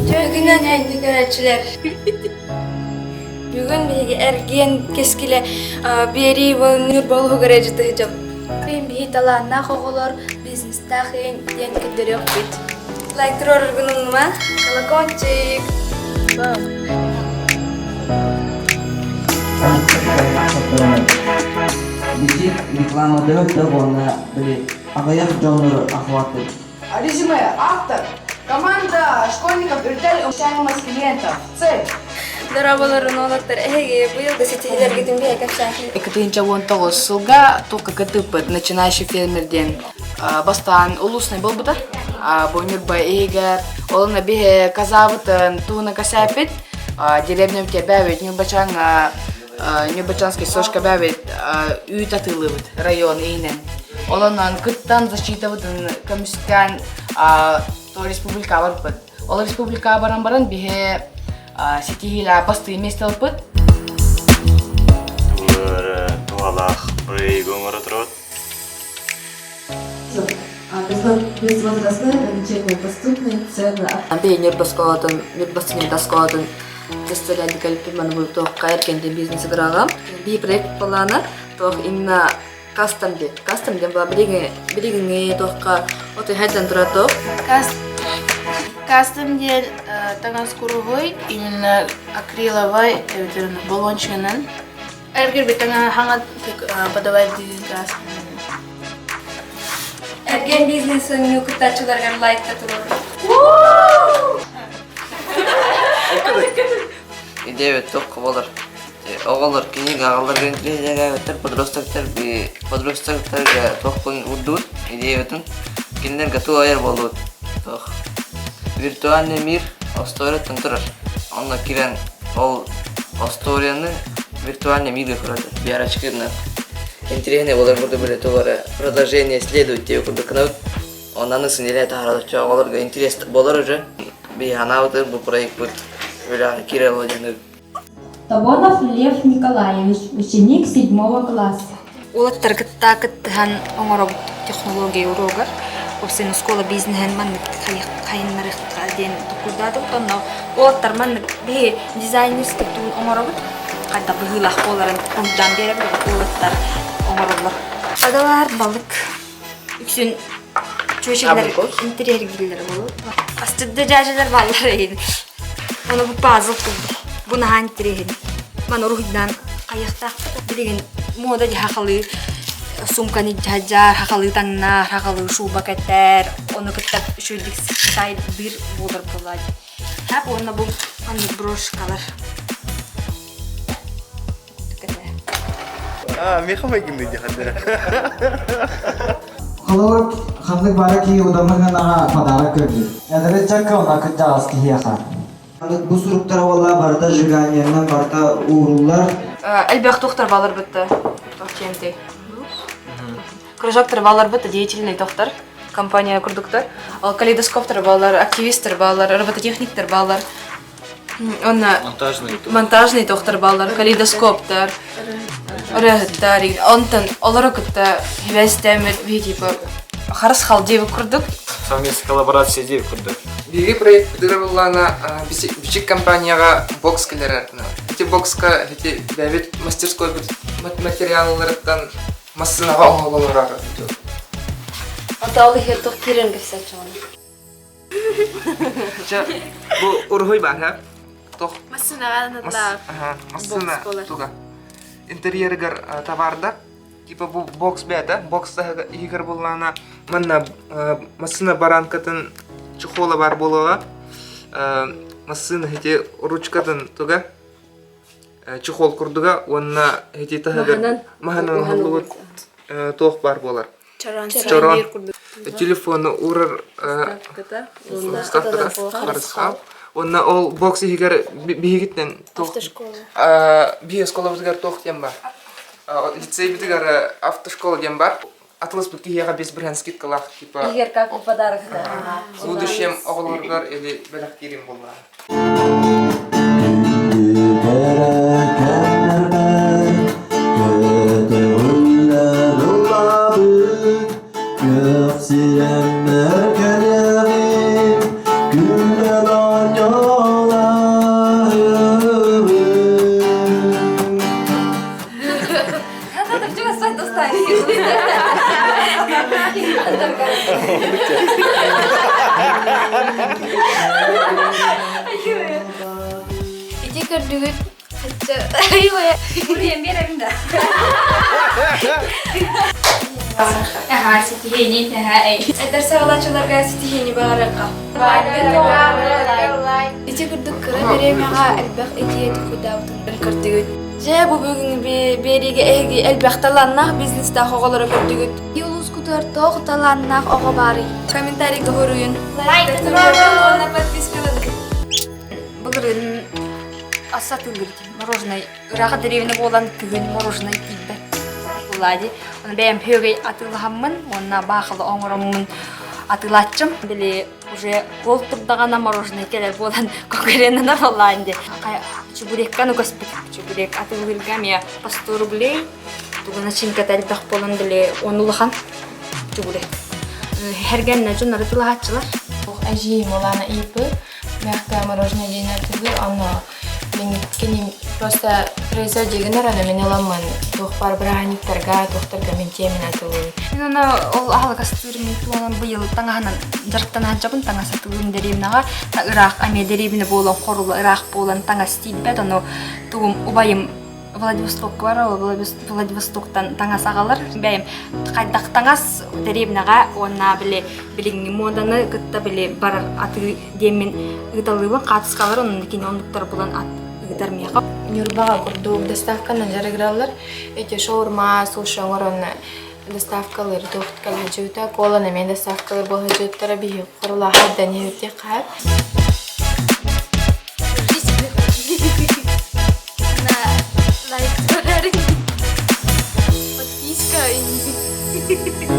Үтүө күнүн көрөөччүлэр. Бүгүн биһиги эргиэн кэскилэ биэрии Ньурба улууһугар эдьитыһыдьам. Биһи талааннаах оҕолор бизнестаах диэн көрдөрүөхпүт. Лайк туруораргын умнума. Колокольчик. Бичик рекламадыгы да уонна били аҕыйах дьоннору охваты. Резюме. Автор. Команда школьников Үрдэл общаемость клиентов. Цель. Дорооболорун уолаттар эһиги быйылгы ситиһиилэргитин биһиэхэ кэпсээн. 2019 сылга туохха кыттыппыт начинающий фермер диэн бастаан улуснай буолбута. Бу Ньурба иһигэр олонно биһи казаабытын туһуна кэсээппит деревням тебээбит Ньурбачаҥҥа Ньурбачанский сошка бээбит үүт атыылыыбыт район иһинэн. Олонон кыттан защитабытын көмүскээн то республика барбыт. Ол республика баран баран биһи ситиһиилээх бастыҥ миэстэ ылбыт. Туһалаах проегы оҥоро турабыт. Безвозрастное ограничение доступной цены. Андрей Ньурба оскуолатын, Ньурба студент оскуолатын тестэлээди кэлиппит маны бу туохха эркэнтин бизнес ыгыраҕа. Биир проект плана туох именно кастом диэн. Кастом диэн була билигиҥи туохха отой хайдан турар туох. Кастом диэн таҥас куруһуй именно акриловай эбэтэр баллончигынан Эргирбит таҥаһы хаҥа подавать газ. Эргиэн бизнесин кыттааччыларыгар лайкта туруор. Идея туох буолар. Оҕолор кинигэ аҕаларга интеллигенция подростоктар подростоктарга туохпун урдуут идеябытын кинилэргэ туох айар буолуут туох виртуальный мир остуоруйаттан турар онно киирэн ол остуоруйаны виртуальный миргэ көрөдө биарачкына интириэһинэй буолар курдук билэ туох эрэ продолжение следует диэбит курдук гынабыт онно синилэ таһааралар оҕолорго интерес буолар уже биһи ханаабытыр бу проекпыт үлэҕэ киирэр диэн Тобонов Лев Николаевич, ученик седьмого класса. Уолаттар кытта кыттыһан оҥоробут технология уруогар. Уопсайын оскуола бизнеһин маннык хайыннарыахха диэн толкуйдаатыбыт. Онно уолаттар маннык биһи дизайнерский туун оҥоробут. Хайдах быһыылаах буоларын уруйдаан биэрэбит, уолаттар оҥороллор. Адалаар балык үксүн чүөчэлэр интэриэһиргииллэр буолуо. Астыдда дьаажалар бааллар эйин. Ону бу пазл курдук. Бу наһаа интэриэһин. Маны уруһуйдаан хайыахтаахпыт. Билигин муода дьэ хахалыы сумканы дьаһадьаар, хахалыы таҥнаар, хахалыы шуба кэтэр, ону кытта үчүгэйдик сайтдыыр буолар буолаа. Хап уонна бу маннык брошкалар. Миэхэ майгынный диэхэллэрэ. Холобур, ханнык баара киһи удамыр гынаҕа подарок көрдүүр. Эдэр ыччакка уонна кырдьаҕас киһиэхэ. Бу суруктара уолла барыта сжиганиеннан барыта ууруллар. Элбэх тохтор баларбытта тохтенти. Кружоктор баларбыт деятельный тохтор компания курдуктар. Ол калейдоскоптор балар, активисттер балар, робототехниктер балар. Онно Монтажный монтажный тохтор баллар, калейдоскоптар, ырыаһыттар, онтон олору кытта хибэстэммит биһи типа харыс хал диэбит курдук. Совместная коллаборация диэбит курдук. Биһиги проект буллаана бичик компанияҕа бокс кэлэрэр. Ити бокска ити бэйэбит мастерскойбут материалларыттан массыынаҕа оҥоһуллар. Ата ол иһэр туох киирэн кэпсээччи Чэ, бу уруһуй баар, һэ? Туох? Массыынаҕа аналлаах Массыына туга? Интерьеригэр товардар. Типа бу бокс бэйэтэ, бокс иһигэр буллаана манна массыына баранкатын чехола баар буолуоҕа. Массыына ити ручкатын туга чехол курдуга уонна ити таһыгар маһынан оҥоһуллубут туох баар буолар. Чорон телефону уурар ставката харысхал. Уонна ол бокс иһигэр биһигиттэн туох биһи оскуолабытыгар туох диэн бар. Лицейбитигэр автошкола диэн бар. Атыласпыт киһиэхэ без бырыһан скидкалаах типа Иһигэр как подарок в будущем оҕолоругар или бэлэхтиирим буоллаҕа. Көтөҕүллэн ыллаабыт күөх сирэммэр кэлэҕин күлэн оонньоо. Ити көрдүгүт Аха, ситиһиини Эдэр саҕалааччыларга ситиһиини баҕарыахха. Ити курдук кыра бириэмэҕэ элбэх идея толкуйдаабытын көрдүгүт. Дьэ, бу бүгүҥҥү биэриигэ эһиги элбэх талааннаах бизнестаах оҕолору көрдүгүт. Улуускутугар туох талааннаах оҕо баарый? Комментарийга хоруйун. Лайк уонна подпискаланын. Былырыын асатыылыр мороженое ыраах дэриэбинэ буолан күһүн мороженое тиийбэт буолла Оны бэйэм һүөгэй атыылаһаммын уонна баахылы оҥороммун атыылааччым. Били уже ол турдаҕына мороженое кэлэр буолан конкуреннана буоллаан ди. Чебурекканы көспүт. Чебурек атыылыырга эмиэ по 100 рублей. Тугу начинката элбэх буолан били он улахан чебурек. Хергенне дьоннору тылаһааччылар. Эжиим Улана ИП мягкое мороженое диэн атыылыыр, онно мин кини просто производигынар аны мин ыламмын туох баар бырааһынньыктарга, туохтарга мин тиэмин атылыыбын. Мин аны ол аһылык астыыр мин туонан быйыл таҥаһынан дьарыктана сылдьабын, таҥас атылыым дэриэбинэҕэ ыраах эмиэ дэриэбинэ буолан хорула ыраах буолан таҥас тиийбэт, ону тугум убайым Владивостокка бар, Владивостоктан таҥас аҕалар. Бэйэм хайдах таҥас дэриэбинэҕэ уонна били билиҥҥи муоданы кытта били барар атыы диэммин ыыталыыбын хаатыскалар онон кини оннуктар булан ат ыытар миэхэ. Ньурбаҕа курдук доставканан дьарыгыраллар. Эти шаурма, суши оҥорон доставкалыыр туох кэлһэдьиутэ, колан эмиэ доставкалыыр буолһадьыттара биһи хорулаахайдан иһиттиэх хаһар. На лайк Подписка.